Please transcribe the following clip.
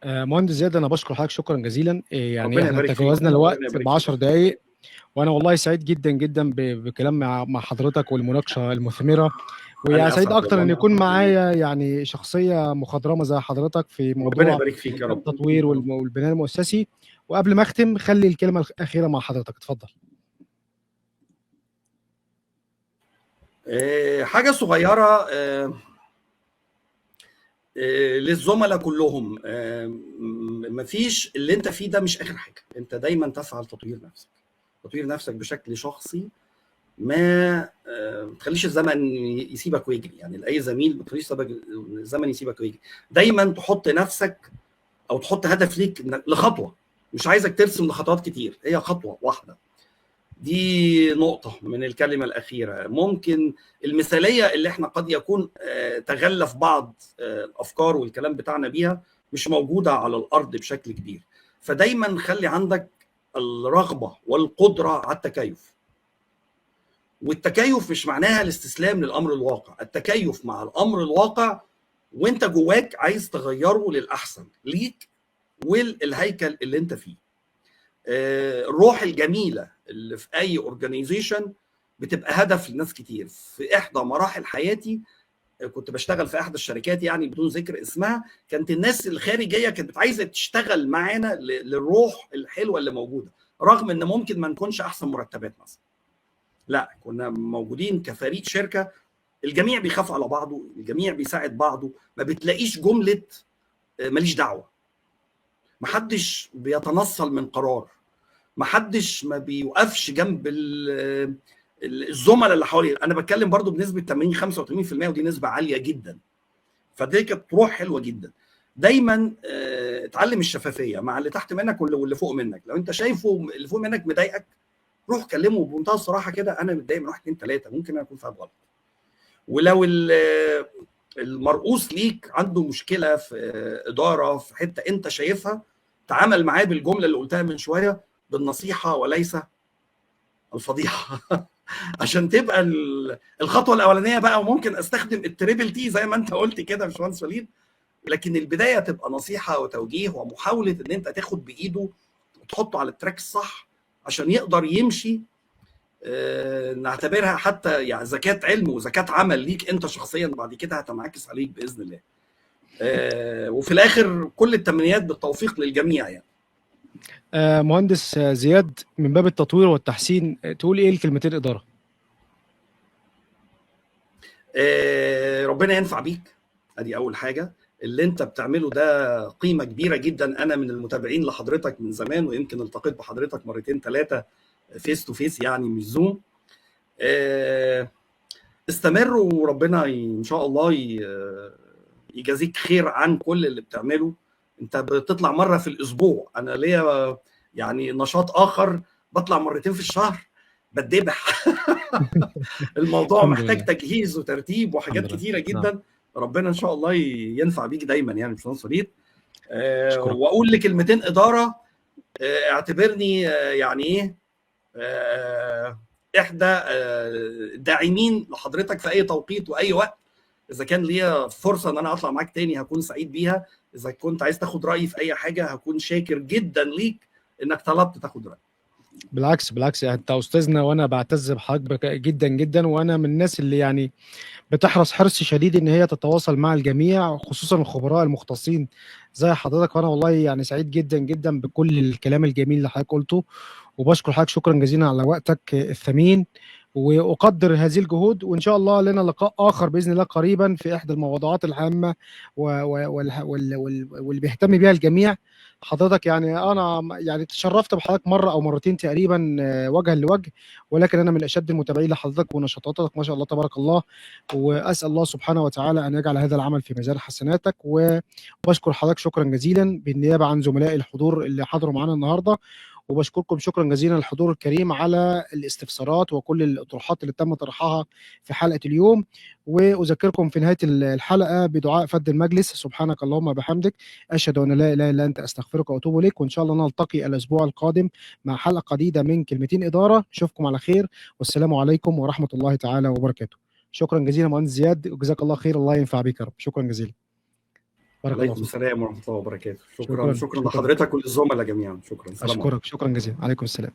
مهندس زياد، انا بشكر حضرتك شكرا جزيلا. يعني ربنا احنا يبارك فيك، تجاوزنا ربنا الوقت يبارك ب فيك. 10 دقائق، وانا والله سعيد جدا جدا بكلام مع حضرتك والمناقشه المثمرة، انا ويا سعيد اسعد اكتر ان والله، يكون معايا يعني شخصية مخضرمه زي حضرتك في ربنا موضوع يبارك فيك يا رب. التطوير والبناء المؤسسي. وقبل ما اختم خلي الكلمة الاخيرة مع حضرتك، اتفضل. حاجة صغيرة للزملاء كلهم، مفيش اللي انت فيه ده مش اخر حاجة، انت دايما تسعى لتطوير نفسك، تطوير نفسك بشكل شخصي، ما تخليش الزمن يسيبك ويجري. يعني لاي زميل ما تخليش الزمن يسيبك ويجري، دايما تحط نفسك او تحط هدف ليك لخطوه، مش عايزك ترسم لخطوات كتير، هي خطوة واحدة. دي نقطة من الكلمة الأخيرة. ممكن المثالية اللي احنا قد يكون تغلف بعض الأفكار والكلام بتاعنا بيها مش موجودة على الأرض بشكل كبير، فدايما خلي عندك الرغبة والقدرة على التكيف. والتكيف مش معناها الاستسلام للأمر الواقع، التكيف مع الأمر الواقع وانت جواك عايز تغيره للأحسن ليك وللهيكل اللي انت فيه. الروح الجميلة اللي في أي organization بتبقى هدف لناس كتير. في إحدى مراحل حياتي كنت بشتغل في أحد الشركات، يعني بدون ذكر اسمها، كانت الناس الخارجية كانت عايزة تشتغل معانا للروح الحلوة اللي موجودة، رغم إن ممكن ما نكونش أحسن مرتبات مثلا. لا، كنا موجودين كفريق شركة، الجميع بيخاف على بعضه، الجميع بيساعد بعضه، ما بتلاقيش جملة ماليش دعوة، محدش بيتنصل من قرار، محدش ما بيوقفش جنب الزملاء اللي حواليه. انا بتكلم برضو بنسبة 80 85%، ودي نسبه عالية جدا، فدي كانت روح حلوة جدا. دايما اتعلم الشفافية مع اللي تحت منك واللي فوق منك. لو انت شايفه اللي فوق منك مضايقك، روح كلمة بمنتهى الصراحة كده، انا متضايق من 1 2 3، ممكن انا اكون فاهم غلط. ولو المرؤوس ليك عنده مشكلة في ادارة في حتة انت شايفها، تعامل معاه بالجملة اللي قلتها من شوية، بالنصيحة وليس الفضيحة. عشان تبقى الخطوة الاولانية بقى. وممكن استخدم ال triple T زي ما انت قلت كده يا باشمهندس وليد، لكن البداية تبقى نصيحة وتوجيه ومحاولة ان انت تاخد بايده وتحطه على ال track الصح عشان يقدر يمشي. نعتبرها حتى يعني زكاة علم وزكاه عمل ليك انت شخصيا، بعد كده هتنعكس عليك باذن الله. وفي الاخر كل التمنيات بالتوفيق للجميع. يعني مهندس زياد، من باب التطوير والتحسين تقول ايه الكلمتين ادارة؟ ربنا ينفع بيك، ادي اول حاجة. اللي انت بتعمله ده قيمة كبيرة جدا. انا من المتابعين لحضرتك من زمان، ويمكن التقيت بحضرتك مرتين 3 face to face، يعني مش زوم. استمر، وربنا ان شاء الله يجازيك خير عن كل اللي بتعمله. انت بتطلع مرة في الاسبوع، انا ليا يعني نشاط اخر بطلع مرتين في الشهر، بتذبح. الموضوع محتاج تجهيز وترتيب وحاجات كتيرة جدا. نعم. ربنا ان شاء الله ينفع بيك دايما يعني باشمهندس وليد. واقول لكلمتين ادارة، اعتبرني يعني ايه احدى الداعمين لحضرتك في اي توقيت واي وقت. اذا كان ليا فرصة ان انا اطلع معاك تاني هكون سعيد بيها. اذا كنت عايز تاخد رايي في اي حاجة هكون شاكر جدا ليك انك طلبت تاخد رايي. بالعكس بالعكس، انت استاذنا وانا بعتز بحضرتك جدا جدا، وانا من الناس اللي يعني بتحرص حرص شديد ان هي تتواصل مع الجميع، خصوصا الخبراء المختصين زي حضرتك. وانا والله يعني سعيد جدا جدا بكل الكلام الجميل اللي حضرتك قلته، وبشكر حضرتك شكرا جزيلا على وقتك الثمين، واقدر هذه الجهود. وان شاء الله لنا لقاء اخر باذن الله قريبا في احدى الموضوعات الهامة واللي بيهتم بها الجميع. حضرتك يعني انا يعني تشرفت بحضرتك مرة او مرتين تقريبا وجها لوجه، ولكن انا من اشد المتابعين لحضرتك ونشاطاتك ما شاء الله تبارك الله، واسال الله سبحانه وتعالى ان يجعل هذا العمل في ميزان حسناتك. وبشكر حضرتك شكرا جزيلا بالنيابة عن زملائي الحضور اللي حضروا معانا النهارده، وبشكركم شكرا جزيلا الحضور الكريم على الاستفسارات وكل الاطروحات اللي تم طرحها في حلقة اليوم. واذكركم في نهاية الحلقة بدعاء فد المجلس: سبحانك اللهم وبحمدك، اشهد ان لا اله الا انت، استغفرك واتوب اليك. وان شاء الله نلتقي الاسبوع القادم مع حلقة جديدة من كلمتين ادارة. نشوفكم على خير، والسلام عليكم ورحمة الله تعالى وبركاته. شكرا جزيلا مهندس زياد، وجزاك الله خير، الله ينفع بك يا رب. شكرا جزيلا. بارك الله عليكم فيك. السلام ورحمة الله وبركاته. شكرا شكرا شكرا شكرا، لحضرتك وللزملاء جميعا. شكرا، السلام عليكم. اشكرك شكرا جزيلا. عليكم السلام.